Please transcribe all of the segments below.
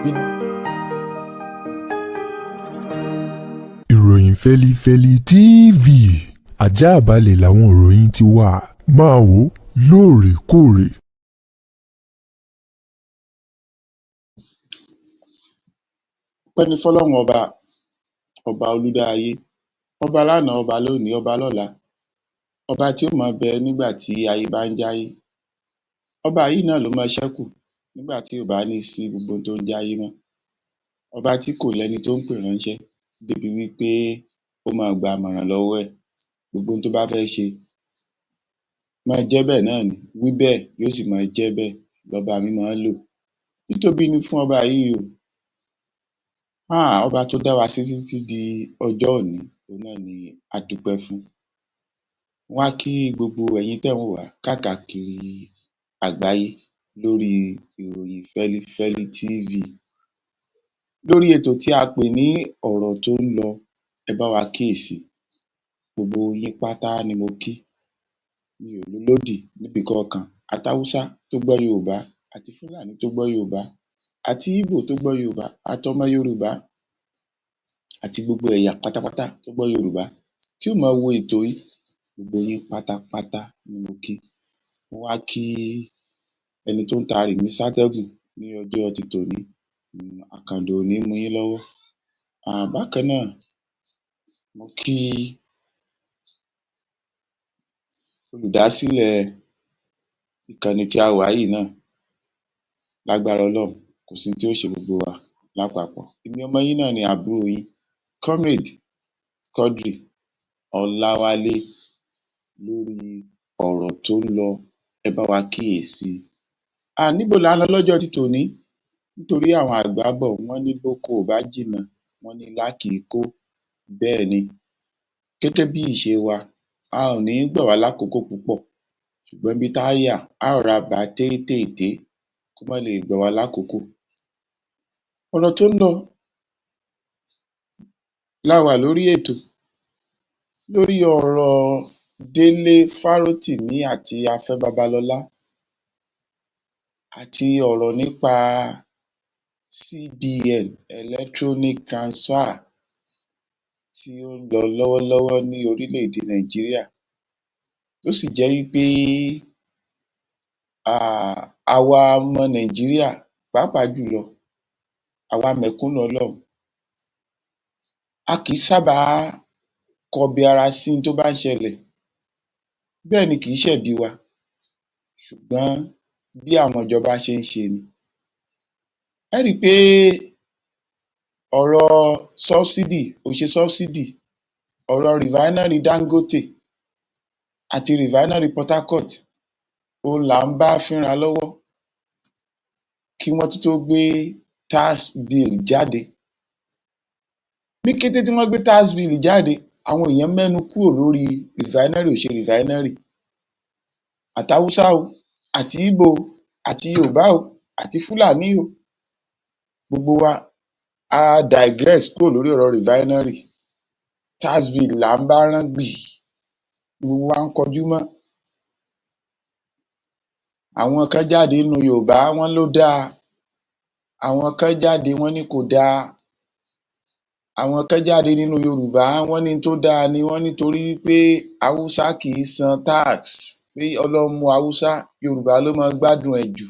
Bí Ìròyìn Fẹ́lifẹ́li TV àjààbálẹ̀ làwọn ìròyìn ti wà, máa wò ó lóòrèkóòrè. Ọpẹ́ ni fọ́lọ́run ọba, ọba olùdáayé, ọba lánàá, ọba lónìí, ọba lọ́la, ọba tí ó máa bẹ nígbà tí ayé bá ń jáyé. Ọba yìí náà ló máa ṣẹ́kù nígbà tí ò bá ní sí gbogbo ohun tó ń jáyé mọ́. Ọba tí kò lẹ́ni tó ń pè ránṣẹ́ débi wípé ó máa gba àmọ̀ràn lọ́wọ́ ẹ̀. Gbogbo ohun tó bá fẹ́ ṣe máa jẹ́ bẹ́ẹ̀ náà ni, wí bẹ́ẹ̀ yóò sì máa jẹ́ bẹ́ẹ̀ lọ́ba mi máa ń lò. Títóbi ni fún ọba yìí o. Ọba tó dá wa sí títí di ọjọ́ òní, òun náà ni a dúpẹ́ fún. Wá kí gbogbo ẹ̀yin tẹ́ ń wò wá káàkiri àgbáyé lórí ìròyìn Fẹ́lifẹ́li TV. Lórí ètò tí a pè ní ọ̀rọ̀ tó ń lọ, ẹ bá wa kíyèsí. Gbogbo yín pátá ni mo kí. Mi ò lólódì níbi kankan. Àtàwùsá tó gbọ́ Yorùbá, àti Fúlàní tó gbọ́ Yorùbá, àti Ìgbò tó gbọ́ Yorùbá, àtọmọ Yorùbá, àti gbogbo ẹ̀yà pátápátá tó gbọ́ Yorùbá tí ó máa wo ètò yìí, gbogbo yín pátápátá ni mo kí. Mo wá kí ẹni tó ń ta rèmí sátẹ́gùn ní ọjọ́ ti tòní, àkàndò ò ní mú yín lọ́wọ́. Bákan náà, mo kí olùdásílẹ̀ ìkànnì tí a wà yìí náà. Lágbára Ọlọ́run, kò sí tí ó ṣe gbogbo wa lápapọ̀. Èmi ọmọ yín náà ni àbúrò yín, Comrade Quadri Ọláwálé, lórí ọ̀rọ̀ tó ń lọ, ẹ bá wa kíyèsí. Níbo là ń lọ lọ́jọ́ ti tòní? Nítorí àwọn àgbà bọ̀, wọ́n ní bóko ò bá jìnnà, wọ́n ní ilá kì í kó. Bẹ́ẹ̀ ni, gẹ́gẹ́ bí ìṣe wa, a ò ní gbà wá lákòókò púpọ̀, ṣùgbọ́n ibi tá a yà, a rọra bà téétéèté kó má lè gbà wá lákòókò. Ọ̀rọ̀ tó ń lọ la wà lórí ètò, lórí ọ̀rọ̀ Délé Fárótìmí àti Afẹ́ Babalọ́lá àti ọ̀rọ̀ nípa CBN electronic transfer tí ó ń lọ lọ́wọ́lọ́wọ́ ní orílẹ̀-èdè Nàìjíríà, tó sì jẹ́ wípé àwa ọmọ Nàìjíríà, pàápàá jùlọ àwa mẹ̀kúnnù Ọlọ́run, a kì í sábà kọbi ara sí n tó bá ń ṣẹlẹ̀. Bẹ́ẹ̀ ni kì í ṣẹ̀bi wa, ṣùgbọ́n bí àwọn ìjọba ṣe ń ṣe ni. Ẹ rí i pé ọ̀rọ̀ subsidy ò ṣe subsidy, ọ̀rọ̀ refinery Dangote àti refinery Port Harcourt òun là ń bá fínra lọ́wọ́ kí wọ́n tún tó gbé tax bill jáde. Ní kété tí wọ́n gbé tax bill jáde, àwọn èèyàn mẹ́nu kúrò lórí refinery ò ṣe refinery. Àtàwùsá o, àti Ìgbò o, àti Yorùbá o, àti Fúlàní o, gbogbo wa a digress kúrò lórí ọ̀rọ̀ refinery. Tax bill là ń bá rán gbì, gbogbo wa ń kọjú mọ́. Àwọn kan jáde nínú Yorùbá, wọ́n ló dáa, àwọn kan jáde wọ́n ní kò dáa. Àwọn kan jáde nínú Yorùbá, wọ́n ní tó dáa ni, wọ́n nítorí pé Haúsá kì í san tax, pé Ọlọ́run mú Haúsá, Yorùbá ló máa gbádùn ẹ̀ jù.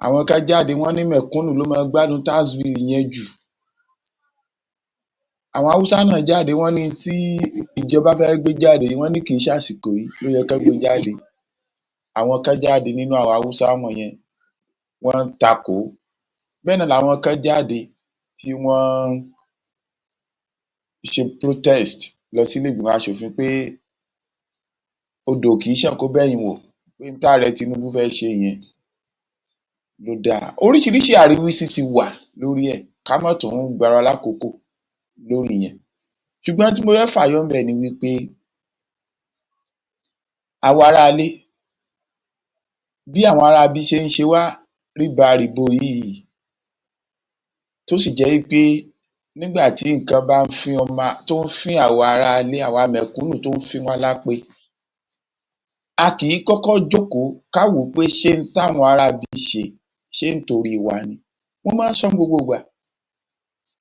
Àwọn kan jáde wọ́n ní mẹ̀kúnnù ló máa gbádùn tax bill yẹn jù. Àwọn Haúsá náà jáde, wọ́n ní tí ìjọba fẹ́ gbé jáde, wọ́n ní kì í ṣàsìkò yìí ló yẹ kán gbé jáde. Àwọn kan jáde nínú àwọn Haúsá wọ̀nyẹn, wọ́n ń takò ó. Bẹ́ẹ̀ náà làwọn kan jáde tí wọ́n ṣe protest lọ sílé ìgbìmọ̀ aṣòfin pé odò kì í ṣàn kó bẹ́yìn wọ̀, pé n táàrẹ Tinubu fẹ́ ṣe yẹn ló dáa. Oríṣiríṣi àríwísí ti wà lórí ẹ̀, ká má tún gbára lákòókò lórí ìyẹn. Ṣùgbọ́n tí mo fẹ́ fàyọ ńbẹ̀ ni wípé àwa aráalé, bí àwọn aráabí ṣe ń ṣe wá ríbaríbo yìí, tó sì jẹ́ wípé nígbà tí nǹkan bá ń fín ọmọ tó ń fín àwa aráalé, àwa mẹ̀kúnnù tó ń fín wa lápè, a kì í kọ́kọ́ jókòó ká wò ó pé ṣé n táwọn aráabí ṣe, ṣé nítorí wa ni. Mo máa ń sọ ní gbogbo ìgbà,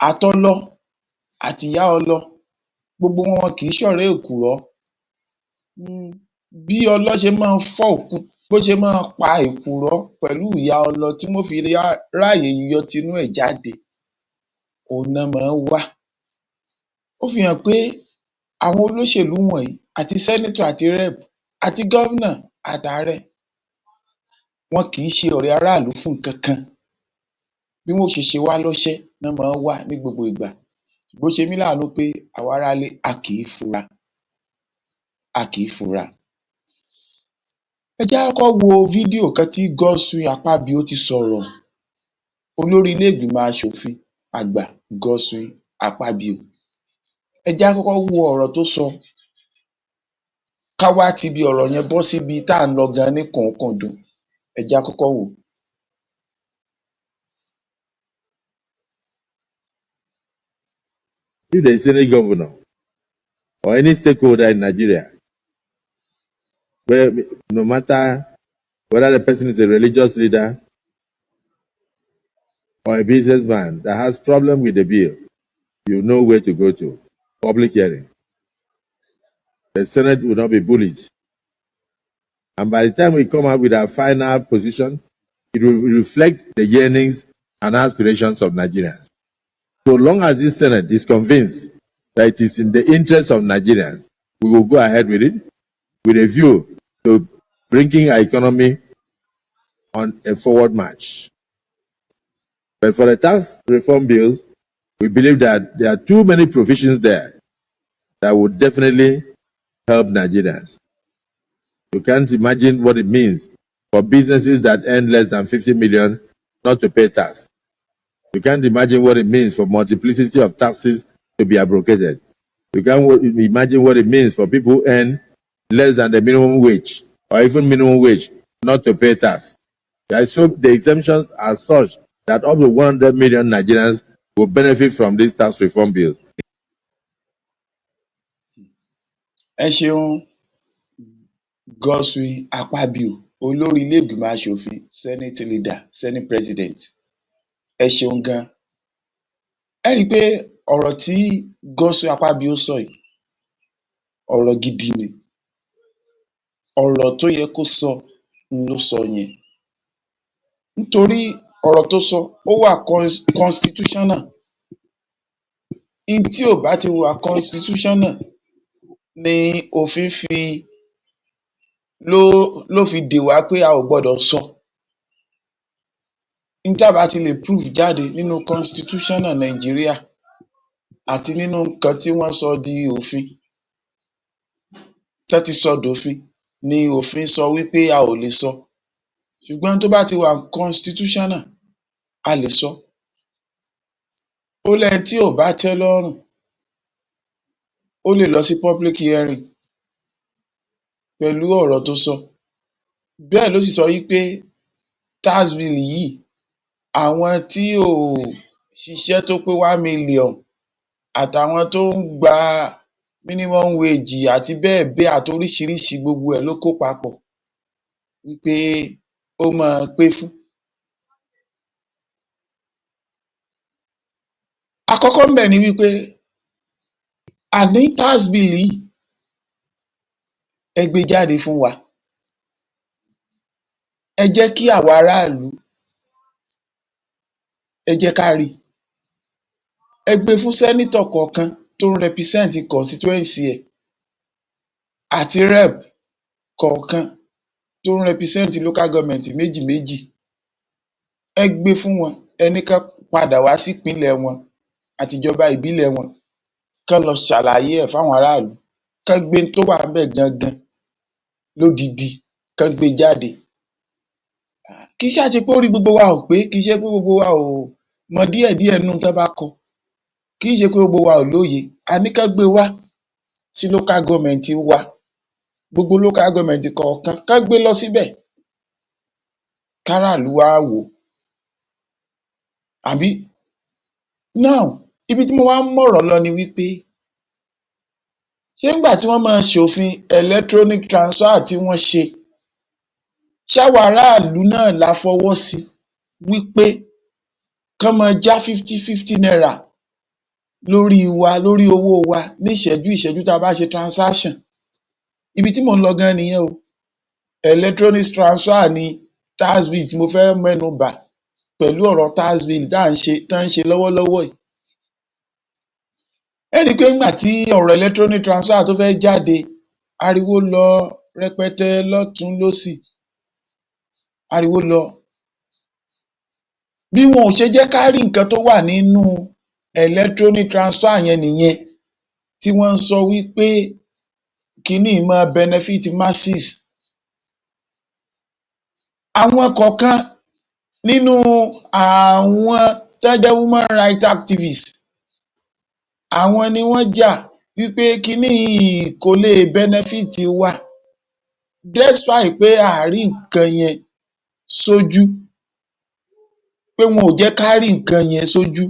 àtọlọ àtìyá ọlọ, gbogbo wọn, wọn kì í ṣọ̀rẹ́ èkùrọ́. Bí ọlọ ṣe máa fọ́ òkú, bó ṣe máa pa èkùrọ́ pẹ̀lú ìyá ọlọ tí wọ́n fi ráàyè yọ tinú ẹ̀ jáde, òun ná máa ń wá. Ó fi hàn pé àwọn olóṣèlú wọ̀nyí, àti senator àti rep àti governor àtààrẹ, wọn kì í ṣe ọ̀rẹ́ aráàlú fún nǹkan kan. Bí wọn ó ṣe ṣe wá lọ́ṣẹ́ ná máa ń wá ní gbogbo ìgbà. Ṣùgbọ́n ó ṣe mí láàánú pé àwa aráalé, a kì í fura, a kì í fura. Ẹ jẹ́ á kọ́kọ́ wo fídíò kan tí Godswill Akpabio ti sọ̀rọ̀, olórí ilé ìgbìmọ̀ aṣòfin àgbà Godswill Akpabio. Ẹ jẹ́ á kọ́kọ́ wo ọ̀rọ̀ tó sọ, ká wá tibi ọ̀rọ̀ yẹn bọ́ síbi tá à ń lọ gan ní kùnkúndùn. Ẹ jẹ́ á kọ́kọ́ wò ó. If there is any governor or any stakeholder in Nigeria, where no matter whether the person is a religious leader or a businessman that has problem with the bill, you know where to go to. Public hearing. The Senate will not be bullied. And by the time we come out with our final position, it will reflect the yearnings and aspirations of Nigerians. So long as this Senate is convinced that it is in the interest of Nigerians, we will go ahead with it with a view to bringing our economy on a forward march. But for the tax reform bills, we believe that there are too many provisions there that would definitely help Nigerians. You can't imagine what it means for businesses that earn less than 50 million not to pay tax. You can't imagine what it means for multiplicity of taxes to be abrogated. You can't imagine what it means for people who earn less than the minimum wage or even minimum wage not to pay tax. So the exemptions are such that up to 100 million Nigerians will benefit from these tax reform bills. Ẹ ṣeun, Godswill Akpabio, olórí ilé ìgbìmọ̀ aṣòfin, senate leader, senate president, ẹ ṣeun gan. Ẹ rí i pé ọ̀rọ̀ tí Godswill Akpabio sọ yìí, ọ̀rọ̀ gidi ni. Ọ̀rọ̀ tó yẹ kó sọ ló sọ yẹn, nítorí ọ̀rọ̀ tó sọ, ó wà constitutional. N tí ò bá ti wà constitutional ni òfin fi ló fi dè wá pé a ò gbọdọ̀ sọ. N tá bá ti lè prove jáde nínú constitutional Nàìjíríà àti nínú nǹkan tí wọ́n sọ di òfin, tán ti sọ dòfin, ni òfin sọ wípé a ò lè sọ. Ṣùgbọ́n tó bá ti wà constitutional, a lè sọ. Ó lẹ́ni tí ò bá tẹ́ lọ́rùn, ó lè lọ sí public hearing pẹ̀lú ọ̀rọ̀ tó sọ. Bẹ́ẹ̀ ló sì sọ wípé tax bill yìí, àwọn tí ò ṣiṣẹ́ tó pé 1 million àtàwọn tó ń gba minimum wage àti bẹ́ẹ̀ bẹ́ẹ̀ àti oríṣiríṣi, gbogbo ẹ̀ ló kó papọ̀ wípé ó máa pé fún. Àkọ́kọ́ ńbẹ̀ ni wípé àní tax bill yìí, ẹ gbé jáde fún wa, ẹ jẹ́ kí àwa aráàlú, ẹ jẹ́ ká rí i. Ẹ gbé fún senator kọ̀ọ̀kan tó ń represent constituency ẹ̀ àti rep kọ̀ọ̀kan tó ń represent local government méjì méjì. Ẹ gbé fún wọn, ẹ ní kán padà wá sípínlẹ̀ wọn àtìjọba ìbílẹ̀ wọn, kán lọ ṣàlàyé ẹ̀ fáwọn aráàlú, kán gbé n tó wà ńbẹ̀ gangan lódidi, kán gbé jáde. Kì í ṣáà ṣe pé orí gbogbo wa ò pé, kì í ṣe pé gbogbo wa ò mọ díẹ̀díẹ̀ nínú tán bá kọ, kì í ṣe pé gbogbo wa ò lóye. A ní kán gbé wá sí local government wa, gbogbo local government kọ̀ọ̀kan, kán gbé lọ síbẹ̀ káràlú wá wò ó. Àbí now, ibi tí mo wá ń mọ̀rọ̀ lọ ni wípé, ṣé ńgbà tí wọ́n máa ṣòfin electronic transfer tí wọ́n ṣe, ṣáwa aráàlú náà la fọwọ́ sí wípé Kán máa já 50-50 naira lórí wa, lórí owó wa, ní ìṣẹ́jú ìṣẹ́jú tá a bá ṣe transaction. Ibi tí mò ń lọ gan nìyẹn o. Electronic transfer ni tax bill tí mo fẹ́ mẹ́nu bà pẹ̀lú ọ̀rọ̀ tax bill tá à ń ṣe, tá ń ṣe lọ́wọ́lọ́wọ́ yìí. Ẹ rí i pé nígbà tí ọ̀rọ̀ electronic transfer tó fẹ́ jáde, ariwo lọ rẹpẹtẹ lọ́tùn lósì, ariwo lọ. Bí wọn ò ṣe jẹ́ ká rí nǹkan tó wà nínú electronic transfer yẹn nìyẹn, tí wọ́n ń sọ wípé kiní yìí máa benefit masses. Àwọn kọ̀ọ̀kan nínú àwọn tó jẹ́ human rights activists, àwọn ni wọ́n jà wípé kiní yìí kò lè benefit wa, despite pé a à rí nǹkan yẹn sójú, pé wọn ò jẹ́ ká rí nǹkan yẹn sójú,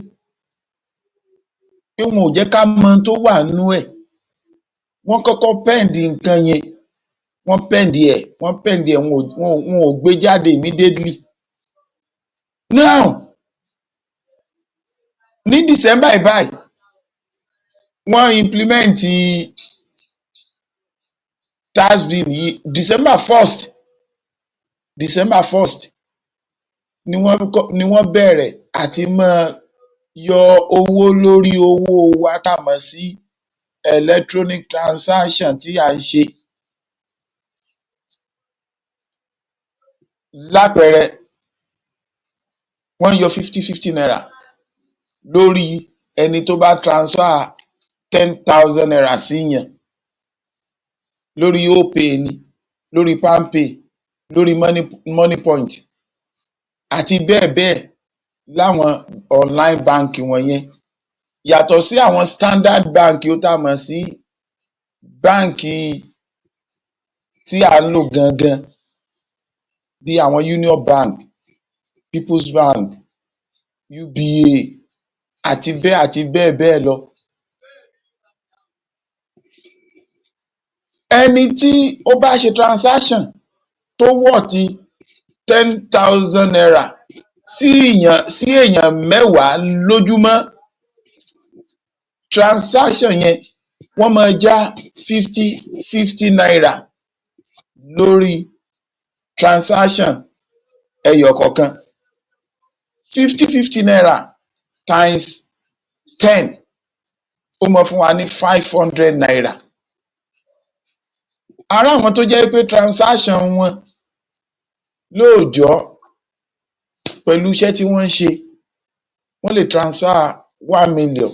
pé wọn ò jẹ́ ká mọ ohun tó wà nínú ẹ̀. Wọ́n kọ́kọ́ pend nǹkan yẹn, wọ́n pend ẹ̀, wọ́n pend ẹ̀, wọn ò gbé jáde immediately. Now, ní December yìí báyìí, wọ́n implement tax bill yìí. December 1st, December 1st ni wọ́n bẹ̀rẹ̀ àti máa yọ owó lórí owó wa tá a mọ̀ sí electronic transaction tí à ń ṣe. Lápẹẹrẹ, wọ́n yọ 50-50 naira lórí ẹni tó bá transfer 10,000 naira síyàn lórí Opay ni, lórí Palmpay, lórí Money Point àti bẹ́ẹ̀ bẹ́ẹ̀ láwọn online bank wọ̀nyẹn, yàtọ̀ sí àwọn standard bank ó tá a mọ̀ sí báǹkì tí à ń lò gangan, bí àwọn Union Bank, People's Bank, UBA àti bẹ́ẹ̀ bẹ́ẹ̀ lọ. Ẹni tí ó bá ṣe transaction tó worth 10,000 naira sí èèyàn 10 lójúmọ́, transaction yẹn, wọ́n máa já 50-50 naira lórí transaction ẹyọ kọ̀ọ̀kan. 50-50 naira times 10, ó máa fún wa ní 500 naira. Ará àwọn tó jẹ́ pé transaction wọn lóòjọ́, pẹ̀lú iṣẹ́ tí wọ́n ń ṣe, wọ́n lè transfer 1 million,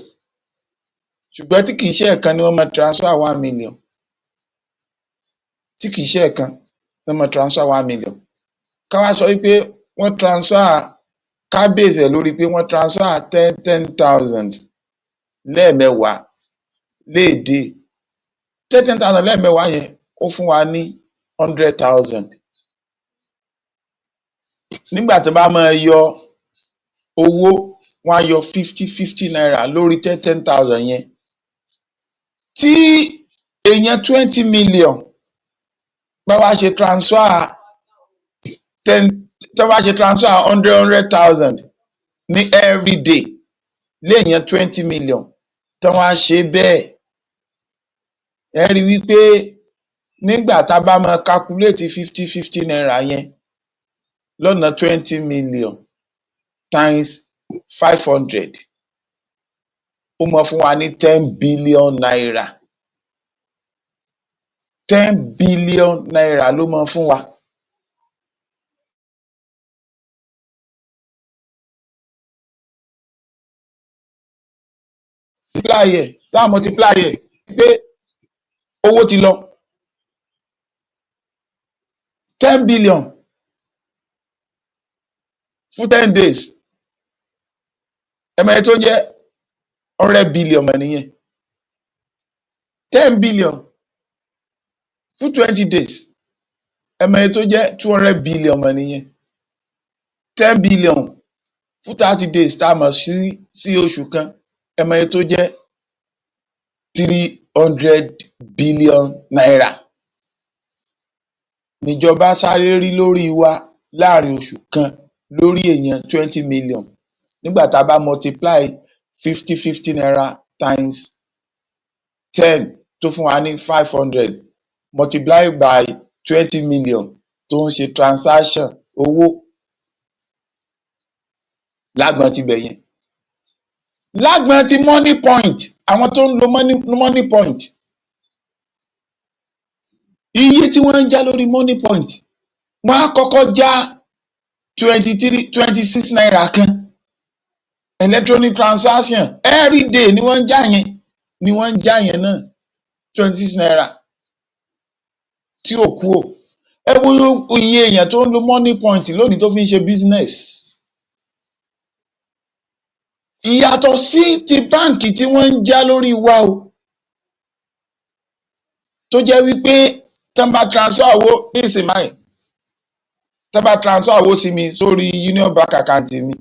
ṣùgbọ́n tí kìí ṣe ẹ̀ẹ̀kan ni wọ́n máa transfer 1 million, tí kìí ṣe ẹ̀ẹ̀kan ni wọ́n máa transfer 1 million. Ká wá sọ wípé wọ́n transfer, ká base ẹ̀ lórí pé wọ́n transfer ten ten thousand lẹ́ẹ̀mẹwàá léèdè, 10,000 lẹ́ẹ̀mẹwàá yẹn, ó fún wa ní 100,000. Nígbà tí wọ́n bá máa yọ owó, wọ́n á yọ 50-50 naira lórí 10,000 yẹn. Tí èèyàn 20 million bá wá ṣe transfer ten, tó bá ṣe transfer hundred hundred thousand ní everyday léèyàn 20 million, tí wọ́n á ṣe bẹ́ẹ̀, ẹ rí wípé nígbà tá a bá máa calculate 50-50 naira yẹn lọ́nà 20 million times 500, ó máa fún wa ní 10 billion naira. 10 billion naira ló máa fún wa. Multiply ẹ̀, tá a multiply ẹ̀ pé owó ti lọ 10 billion fún 10 days, ẹ mọ iye tó jẹ́? 100 billion mọ̀ nìyẹn. 10 billion fún 20 days, ẹ mọ iye tó jẹ́? 200 billion mọ̀ nìyẹn. 10 billion fún 30 days, tá a mọ̀ sí oṣù kan, ẹ mọ iye tó jẹ́? 300 billion naira níjọba sáré rí lórí wa láàrin oṣù kan, lórí èèyàn 20 million. Nígbà tá a bá multiply 50 50 naira times 10, tó fún wa ní 500, multiply by 20 million tó ń ṣe transaction owó lágbọn tibẹ̀ yẹn. Lágbọn ti Moniepoint, àwọn tó ń lo Moniepoint, iye tí wọ́n ń já lórí Moniepoint, wọ́n á kọ́kọ́ já 23, 26 naira kan. Electronic transaction every day ni wọ́n ń já yẹn, ni wọ́n ń já yẹn náà, 26 naira tí ò kú ò. Ẹ wo iye èèyàn tó ń lo Moniepoint lónìí tó fi ń ṣe business, ìyàtọ̀ sí ti báǹkì tí wọ́n ń já lórí wa o, tó jẹ́ wípé tán bá transfer owó ní ìsìn báyìí, tán bá transfer owó sí mi sórí Union Bank account mi,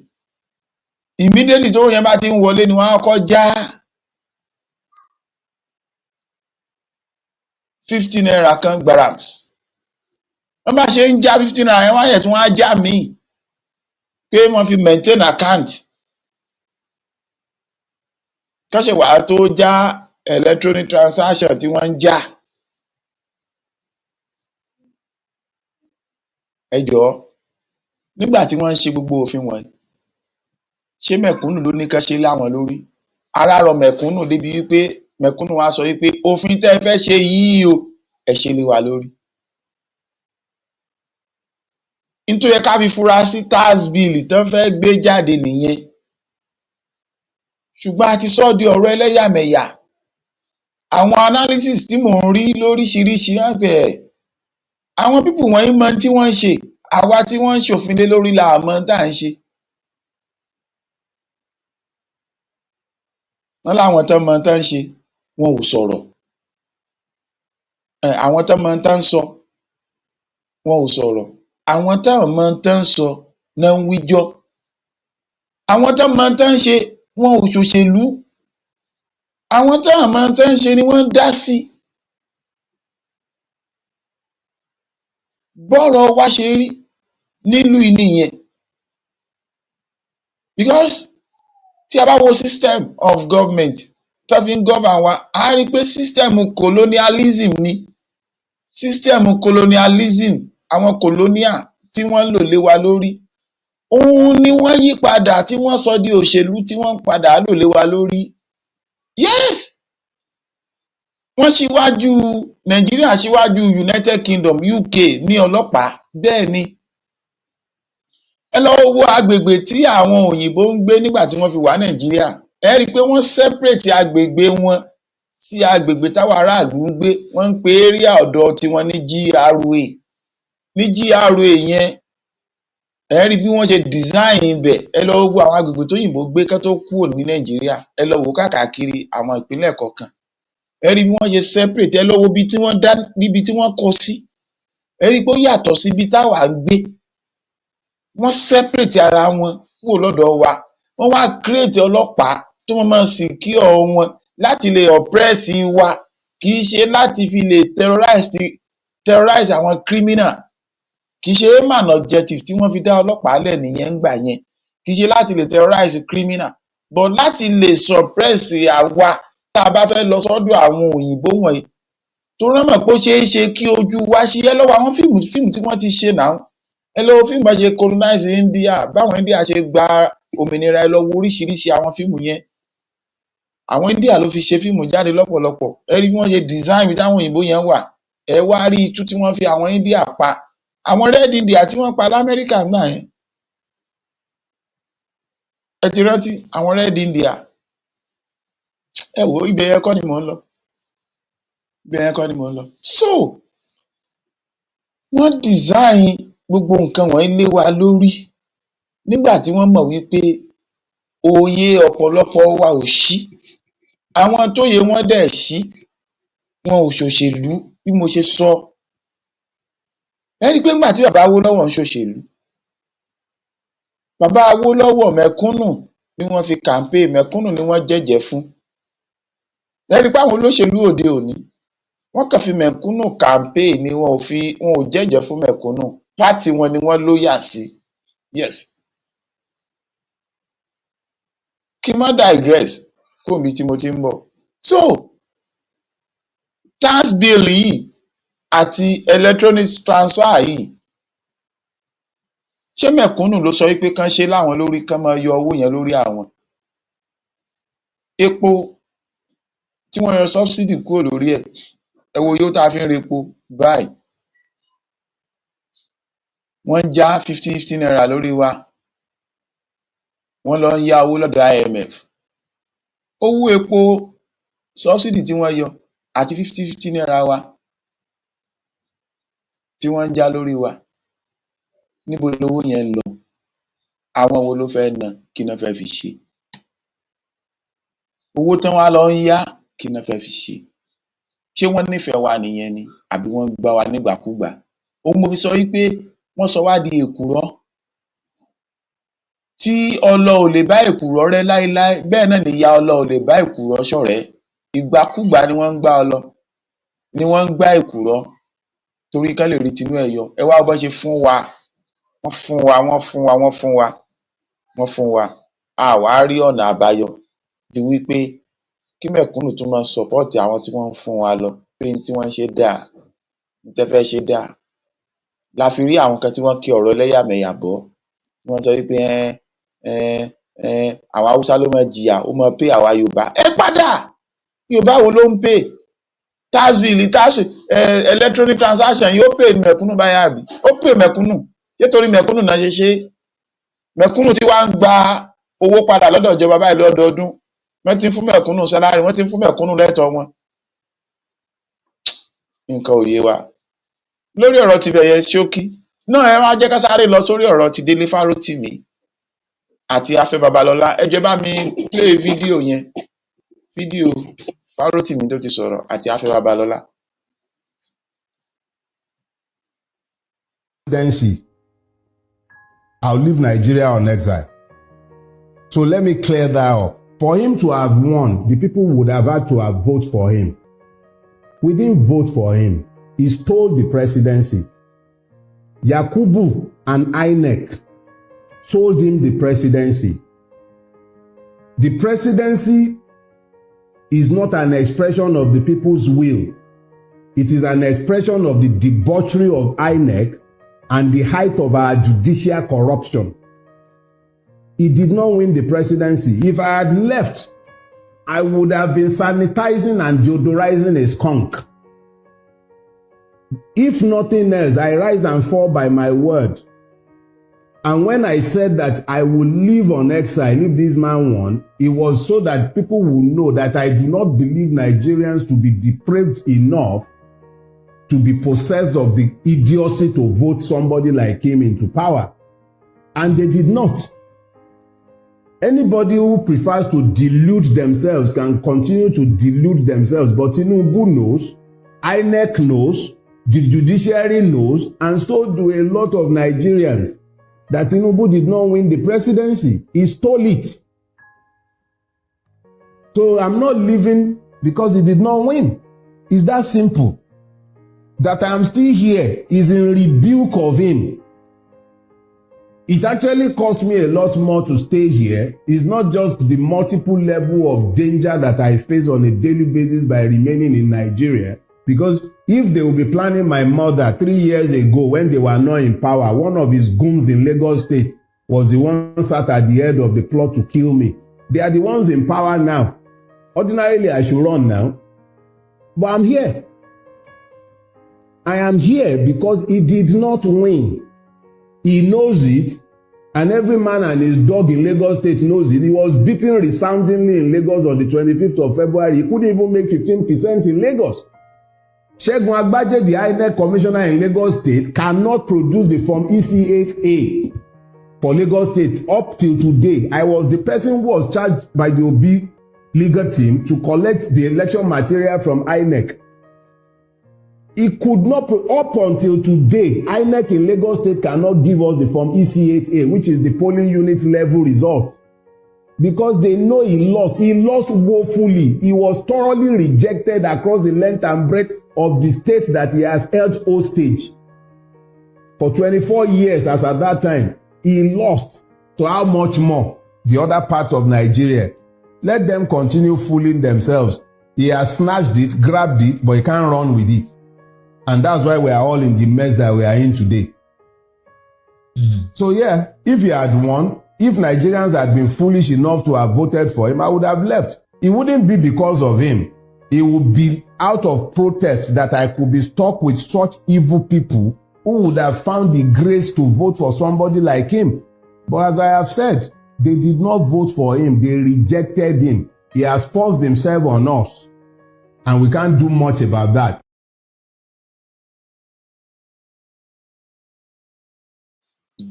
immediately tó yẹn bá ti ń wọlé ni wọ́n á kọ́kọ́ já 50 naira kan gbàràms. Wọ́n bá ṣe ń já 50 naira yẹn, wọ́n á yẹ̀ tí wọ́n á já míì pé wọ́n fi maintain account, kán ṣẹ̀ wá tó já electronic transaction tí wọ́n ń já. Ẹ jọ̀ọ́, nígbà tí wọ́n ń ṣe gbogbo òfin wọ̀nyí, ṣé mẹ̀kúnnù ló ní kán ṣe láwọn lórí? Ara rọ mẹ̀kúnnù débi wípé mẹ̀kúnnù wá sọ wípé òfin tẹ́ ẹ fẹ́ ṣe yìí o, ẹ ṣe lé wa lórí. N tó yẹ ká fi fura sí tax bill tán fẹ́ gbé jáde nìyẹn, ṣùgbọ́n a ti sọ ọ́ di ọ̀rọ̀ ẹlẹ́yàmẹ̀yà. Àwọn analysis tí mò ń rí lóríṣiríṣi wọ́n pé ẹ̀ àwọn people wọ̀nyí mọ tí wọ́n ń ṣe, àwa tí wọ́n ń ṣòfin lé lórí la mọ tá à ń ṣe. Wọ́n láwọn tán mọ tán ń ṣe, wọn ò sọ̀rọ̀. Àwọn tán mọ tán ń sọ, wọn ò sọ̀rọ̀. Àwọn tán ò mọ tán ń sọ ná ń wíjọ́. Àwọn tán mọ tán ń ṣe, wọn ò ṣòṣèlú. Àwọn tán ò mọ tán ń ṣe ni wọ́n ń dá sí. Bọ́rọ̀ wa ṣe rí nílùú yìí nìyẹn, because tí a bá wo system of government tán fi ń govern wa, à á rí pé system colonialism ni. System colonialism, àwọn colonial tí wọ́n lò lé wa lórí, òun ni wọ́n yí padà tí wọ́n sọ di òṣèlú tí wọ́n ń padà lò lé wa lórí. Yes, wọ́n ṣíwájú Nàìjíríà, ṣíwájú United Kingdom, UK ní ọlọ́pàá. Bẹ́ẹ̀ ni, ẹ lọ wo agbègbè tí àwọn òyìnbó ń gbé nígbà tí wọ́n fi wà Nàìjíríà, ẹ rí i pé wọ́n separate agbègbè wọn sí agbègbè táwọn aráàlú ń gbé. Wọ́n ń pe area ọ̀dọ̀ tiwọn ní GRA. Ní GRA yẹn, ẹ rí bí wọ́n ṣe design ibẹ̀. Ẹ lọ wo àwọn agbègbè tóyìnbó gbé kán tó kúrò ní Nàìjíríà, ẹ lọ wò ó káàkiri àwọn ìpínlẹ̀ kọ̀ọ̀kan. Ẹ rí bí wọ́n ṣe separate. Ẹ lọ wo ibi tí wọ́n dá, níbi tí wọ́n kọ́ sí, ẹ rí i pé ó yàtọ̀ sí ibi táwa ń gbé. Wọ́n separate ara wọn kúrò lọ́dọ̀ wa. Wọ́n wá create ọlọ́pàá tí wọ́n máa secure wọn láti lè oppress wa, kì í ṣe láti fi lè terrorize àwọn criminal. Kì í ṣe aim and objective tí wọ́n fi dá ọlọ́pàá lẹ̀ nìyẹn ńgbà yẹn. Kì í ṣe láti lè terrorize criminal, but láti lè suppress àwa tá a bá fẹ́ lọ sọ́dọ̀ àwọn òyìnbó wọ̀nyí, torí wọ́n mọ̀ pé ó ṣeé ṣe kí ojú wa ṣí. Ẹ lọ wo àwọn fíìmù tí wọ́n ti ṣe now. Ẹ lọ wo fíìmù bá ṣe colonize India, báwọn India ṣe gba òmìnira. Ẹ lọ wo oríṣiríṣi àwọn fíìmù yẹn. Àwọn India ló fi ṣe fíìmù jáde lọ́pọ̀lọpọ̀. Ẹ rí bí wọ́n ṣe design ibi táwọn òyìnbó yẹn wà. Ẹ wá rí itú tí wọ́n fi àwọn India pa, àwọn Red India tí wọ́n pa l'Amẹ́ríkà ńgbà yẹn. Ẹ ti rántí àwọn Red India? Ẹ wò ó, ibẹ̀ yẹn kọ́ ni mò ń lọ, ibẹ̀ yẹn kọ́ ni mò ń lọ. So wọ́n design gbogbo nǹkan wọ̀nyí lé wa lórí nígbà tí wọ́n mọ̀ wípé òye ọ̀pọ̀lọpọ̀ wa ò ṣí. Àwọn tóye wọn dẹ̀ ṣí, wọn ò ṣòṣèlú. Bí mo ṣe sọ, ẹ rí i pé ńgbà tí bàbá Awólọ́wọ̀ ń ṣòṣèlú, bàbá Awólọ́wọ̀, mẹ̀kúnnù ni wọ́n fi campaign, mẹ̀kúnnù ni wọ́n jẹ́jẹ̀ẹ́ fún. Ẹ rí i pé àwọn olóṣèlú òde òní, wọ́n kàn fi mẹ̀kúnnù campaign ni, wọn ò jẹ́jẹ̀ẹ́ fún mẹ̀kúnnù. Party wọn ni wọ́n loyal sí. Yes. Kí n má digress kúrò níbi tí mo ti ń bọ̀. So tax bill yìí àti electronic transfer yìí, ṣé mẹ̀kúnnù ló sọ wípé kán ṣe láwọn lórí, kán máa yọ owó yẹn lórí àwọn? Epo tí wọ́n yọ subsidy kúrò lórí ẹ̀, ẹ wo iye tá a fi ń repo báyìí. Wọ́n ń já 50-50 naira lórí wa. Wọ́n lọ ń yá owó lọ́dọ̀ IMF. Owó epo subsidy tí wọ́n yọ àti 50-50 naira wa tí wọ́n ń já lórí wa, níbo lowó yẹn ń lọ? Àwọn wo ló fẹ́ ná? Kí ná fẹ́ fi ṣe? Owó tán wá lọ ń yá, kí ná fẹ́ fi ṣe? Ṣé wọ́n nífẹ̀ẹ́ wa nìyẹn ni, àbí wọ́n ń gbá wa nígbàkúgbà? Òun mo fi sọ wípé wọ́n sọ wá di èkùrọ́ tí ọlọ ò lè bá èkùrọ́ rẹ́ láéláé. Bẹ́ẹ̀ náà nìyá ọlọ ò lè bá èkùrọ́ ṣọ̀rẹ́. Ìgbàkúgbà ni wọ́n ń gbá ọlọ, ni wọ́n ń gbá èkùrọ́, torí kán lè rí tinú ẹ̀ yọ. Ẹ wá wo bọ́n ṣe fún wa. Wọ́n fún wa, wọ́n fún wa, wọ́n fún wa, wọ́n fún wa. A wá rí ọ̀nà àbáyọ ju wípé kí mẹ̀kúnnù tún máa support àwọn tí wọ́n ń fún wa lọ, pé n tí wọ́n ń ṣe dáa, n tẹ́ fẹ́ ṣe dáa. La fi rí àwọn kan tí wọ́n ki ọ̀rọ̀ ẹlẹ́yàmẹ̀yà bọ̀, tí wọ́n sọ wípé ẹ àwọn Haúsá ló máa jìyà, ó máa pay àwa Yorùbá. Ẹ padà, Yorùbá wo ló ń pay? Tax bill, tax electronic transaction yóò pay mẹ̀kúnnù báyà, àbí ó pay mẹ̀kúnnù? Ṣé torí mẹ̀kúnnù náà ṣe ṣe? Mẹ̀kúnnù tí wàá ń gba owó padà lọ́dọ̀ ìjọba báyìí lọ́dọọdún. Wọ́n ti ń fún mẹ̀kúnnù salary, wọ́n ti ń fún mẹ̀kúnnù lẹ́tọ̀ọ́ wọn. Nǹkan ò yé wa lórí ọ̀rọ̀ tibẹ̀ yẹn ṣókí náà. Ẹ wá jẹ́ ká sáré lọ sórí ọ̀rọ̀ ti Délé Fárótìmí àti Afẹ́ Babalọ́lá. Ẹ jọ̀ọ́, bá mi play fídíò yẹn, fídíò Fárótìmí tó ti sọ̀rọ̀ àti Afẹ́ Babalọ́lá. Presidency, I'll leave Nigeria on exile. So let me clear that up. For him to have won, the people would have had to have voted for him. We didn't vote for him. He stole the presidency. Yakubu and INEC sold him the presidency. The presidency is not an expression of the people's will. It is an expression of the debauchery of INEC and the height of our judicial corruption. He did not win the presidency. If I had left, I would have been sanitizing and deodorizing a skunk. If nothing else, I rise and fall by my word. And when I said that I will live on exile if this man won, it was so that people will know that I do not believe Nigerians to be depraved enough to be possessed of the idiocy to vote somebody like him into power. And they did not. Anybody who prefers to delude themselves can continue to delude themselves, but Tinubu knows, INEC knows, the judiciary knows, and so do a lot of Nigerians, that Tinubu did not win the presidency. He stole it. So I'm not leaving because he did not win. It's that simple. That I'm still here is in rebuke of him. It actually cost me a lot more to stay here. It's not just the multiple level of danger that I face on a daily basis by remaining in Nigeria. Because if they will be planning my murder 3 years ago when they were not in power, one of his goons in Lagos State was the one sat at the head of the plot to kill me. They are the ones in power now. Ordinarily, I should run now. But I'm here. I am here because he did not win. He knows it, and every man and his dog in Lagos State knows it. He was beaten resoundingly in Lagos on the 25th of February. He couldn't even make 15% in Lagos. Segun Agbaje, the INEC commissioner in Lagos State, cannot produce the form EC8A for Lagos State up till today. I was the person who was charged by the Obi legal team to collect the election material from INEC. He could not, up until today, INEC in Lagos State cannot give us the form EC8A, which is the polling unit level result. Because they know he lost. He lost woefully. He was thoroughly rejected across the length and breadth of the state that he has held hostage for 24 years as at that time. He lost. So how much more? the other parts of Nigeria. Let them continue fooling themselves. He has snatched it, grabbed it, but he can't run with it. And that's why we are all in the mess that we are in today. So yeah, if he had won, if Nigerians had been foolish enough to have voted for him, I would have left. It wouldn't be because of him. It would be out of protest that I could be stuck with such evil people who would have found the grace to vote for somebody like him. But as I have said, they did not vote for him. They rejected him. He has forced himself on us. And we can't do much about that.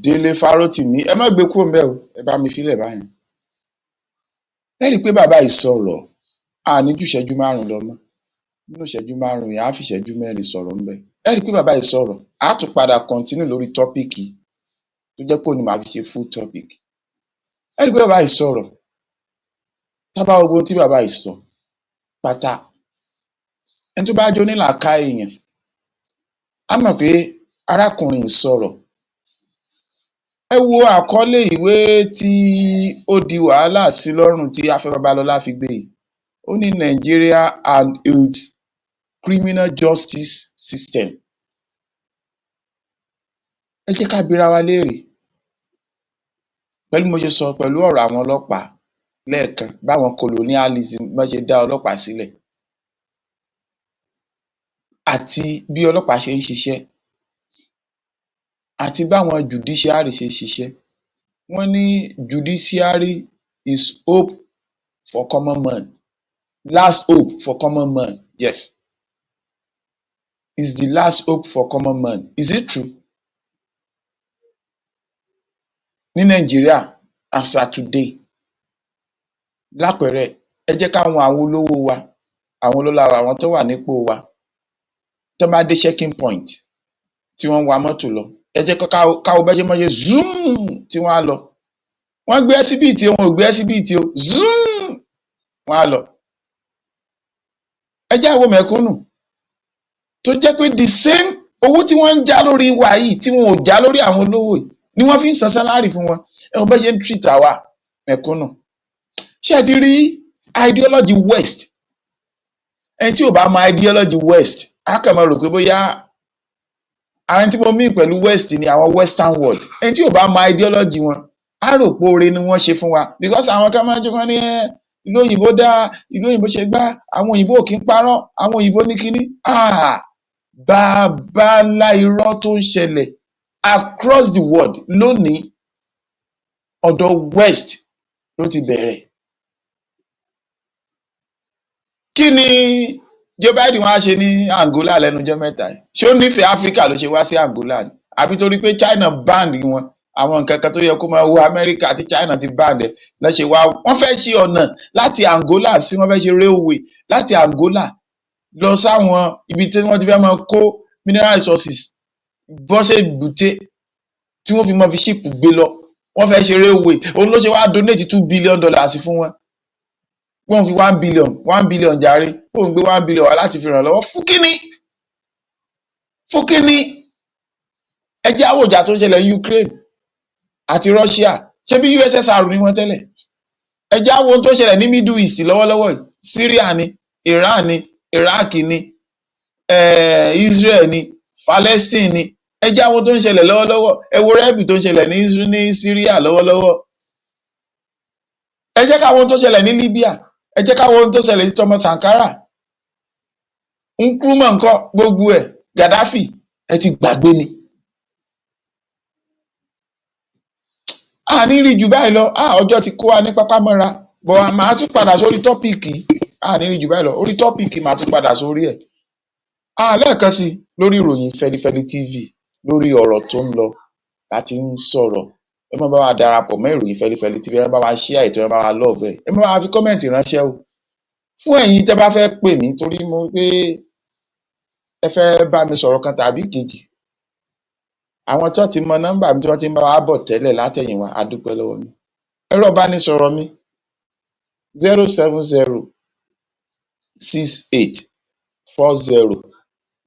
Délé Fárótìmí, ẹ má gbé kúrò ńbẹ̀ o, ẹ bá mi filẹ̀ báyẹn. Ẹ rí i pé bàbá yìí sọ̀rọ̀, a ní ju ìṣẹ́jú 5 lọ mọ́. Nínú ìṣẹ́jú 5 yẹn, á fi ìṣẹ́jú 4 sọ̀rọ̀ ńbẹ̀. Ẹ rí i pé bàbá yìí sọ̀rọ̀, á tún padà continue lórí topic tó jẹ́ pé òun ni màá fi ṣe full topic. Ẹ rí i pé bàbá yìí sọ̀rọ̀, tá bá wo gbogbo ohun tí bàbá yìí sọ pátá, ẹni tó bá jẹ́ onílàákàyè èèyàn á mọ̀ pé arákùnrin yìí sọ̀rọ̀. Ẹ wo àkọlé ìwé tí ó di wàhálà sí lọ́rùn tí Afẹ́ Babalọ́lá fi gbé yìí. Ó ní Nigeria and its criminal justice system. Ẹ jẹ́ ká bira wa léèrè pẹ̀lú bí mo ṣe sọ pẹ̀lú ọ̀rọ̀ àwọn ọlọ́pàá lẹ́ẹ̀kan, báwọn colonialism bọ́n ṣe dá ọlọ́pàá sílẹ̀ àti bí ọlọ́pàá ṣe ń ṣiṣẹ́ àti báwọn judiciary ṣe ń ṣiṣẹ́. Wọ́n ní judiciary is hope for common man, last hope for common man. Yes, is the last hope for common man. Is it true? Ní Nàìjíríà as at today, lápẹẹrẹ, ẹ jẹ́ ká wo àwọn olówó wa, àwọn ọlọ́lá wa, àwọn tó wà nípò wa, tán bá dé checking point tí wọ́n ń wa mọ́tò lọ, ẹ jẹ́ ká wo bọ́n ṣe máa ń ṣe zoom tí wọ́n á lọ. Wọ́n gbé exhibit o, wọn ò gbé exhibit o, zoom, wọ́n á lọ. Ẹ jẹ́ á wo mẹ̀kúnnù tó jẹ́ pé the same owó tí wọ́n ń já lórí wa yìí tí wọn ò já lórí àwọn olówó yìí ni wọ́n fi ń san salary fún wọn. Ẹ wo bọ́n ṣe ń treat àwa mẹ̀kúnnù. Ṣé ẹ ti rí ideology West? Ẹni tí ò bá mọ ideology West á kàn máa rò pé bóyá àwọn tí mo mean pẹ̀lú West ni àwọn Western world. Ẹni tí ò bá mọ ideology wọn á rò pé oore ni wọ́n ṣe fún wa, because àwọn kan máa ń jókòó ní ẹ ìlú òyìnbó dáa, ìlú òyìnbó ṣe gbá, àwọn òyìnbó ò kí ń parọ́, àwọn òyìnbó ní kinní. Bàbá ńlá irọ́ tó ń ṣẹlẹ̀ across the world lónìí, ọ̀dọ̀ West ló ti bẹ̀rẹ̀. Kí ni Joe Biden wá ṣe ní Angola lẹ́nu ọjọ́ mẹ́ta yìí? Ṣé ó nífẹ̀ẹ́ Áfíríkà ló ṣe wá sí Angola ni? Àbí torí pé China ban wọn, àwọn nǹkan kan tó yẹ kó máa wo Amẹ́ríkà tí China ti ban ẹ̀ lọ́ ṣe wá. Wọ́n fẹ́ ṣe ọ̀nà láti Angola sí, wọ́n fẹ́ ṣe railway láti Angola lọ sáwọn ibi tí wọ́n ti fẹ́ máa kó mineral resources bọ́ sí èbúté tí wọ́n fi máa fi ship gbé lọ. Wọ́n fẹ́ ṣe railway, òun ló ṣe wá donate $2 billion fún wọn. Wọ́n fi 1 billion, 1 billion jàre, fóun gbé 1 billion wá láti fi ràn lọ́wọ́ fún kíní, fún kíní. Ẹ jẹ́ á wo ìjà tó ń ṣẹlẹ̀ ní Ukraine àti Russia. Ṣé bí USSR ni wọ́n tẹ́lẹ̀? Ẹ jẹ́ á wo ohun tó ń ṣẹlẹ̀ ní Middle East lọ́wọ́lọ́wọ́ yìí. Syria ni, Iran ni, Iraq ni, Israel ni, Palestine ni. Ẹ jẹ́ á wo ohun tó ń ṣẹlẹ̀ lọ́wọ́lọ́wọ́. Ẹ wo rebel tó ń ṣẹlẹ̀ ní Syria lọ́wọ́lọ́wọ́. Ẹ jẹ́ ká wo ohun tó ṣẹlẹ̀ ní Libya. Ẹ jẹ́ ká wo ohun tó ṣẹlẹ̀ sí Thomas Sankara, Nkrumah ńkọ́, gbogbo ẹ̀, Gaddafi, ẹ ti gbàgbé ni. A ní rí jù báyìí lọ. Ọjọ́ ti kó wa ní pápá mọ́ra, bọ̀ màá tún padà sórí topic. A ní rí jù báyìí lọ orí topic, màá tún padà sórí ẹ̀. Lẹ́ẹ̀kan sí lórí ìròyìn Fẹlifẹli TV, lórí ọ̀rọ̀ tó ń lọ láti ń sọ̀rọ̀. Ẹ má bá wa darapọ̀ mọ́ ìròyìn Fẹlifẹli TV, ẹ má bá wa share ètò, ẹ má bá wa love ẹ, ẹ má bá wa fi comment ránṣẹ́ o. Fún ẹ̀yin tẹ́ bá fẹ́ pè mí, torí mo pé ẹ fẹ́ bá mi sọ̀rọ̀ kan tàbí kejì, àwọn tó ti mọ nọ́mbà mi tí wọ́n ti ń bá wa bọ̀ tẹ́lẹ̀ látẹ̀yìnwá, a dúpẹ́ lọ́wọ́ yín. Ẹ̀rọ ìbánisọ̀rọ̀ mi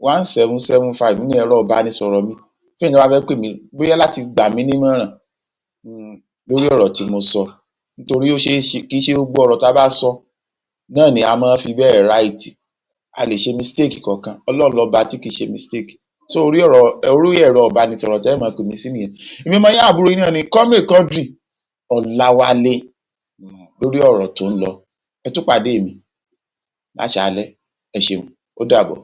07068401775 ní ẹ̀rọ ìbánisọ̀rọ̀ mi. Fún ẹ̀yin tó bá fẹ́ pè mí, bóyá láti gbà mí nímọ̀ràn lórí ọ̀rọ̀ tí mo sọ. Nítorí ó ṣeé ṣe, kì í ṣe gbogbo ọ̀rọ̀ tá a bá sọ náà ni a máa fi bẹ́ẹ̀ right. A lè ṣe mistake kọ̀ọ̀kan. Ọlọ́run lọ́ba tí kì í ṣe mistake. So orí ọ̀rọ̀, orí ẹ̀rọ ìbánisọ̀rọ̀ tẹ́ ẹ máa pè mí sí nìyẹn. Èmi ọmọ yín, àbúrò yín náà ni, Comrade Quadri Ọláwálé, lórí ọ̀rọ̀ tó ń lọ. Ẹ tún pàdé mi láṣàálẹ́. Ẹ ṣeun, ó dàbọ̀.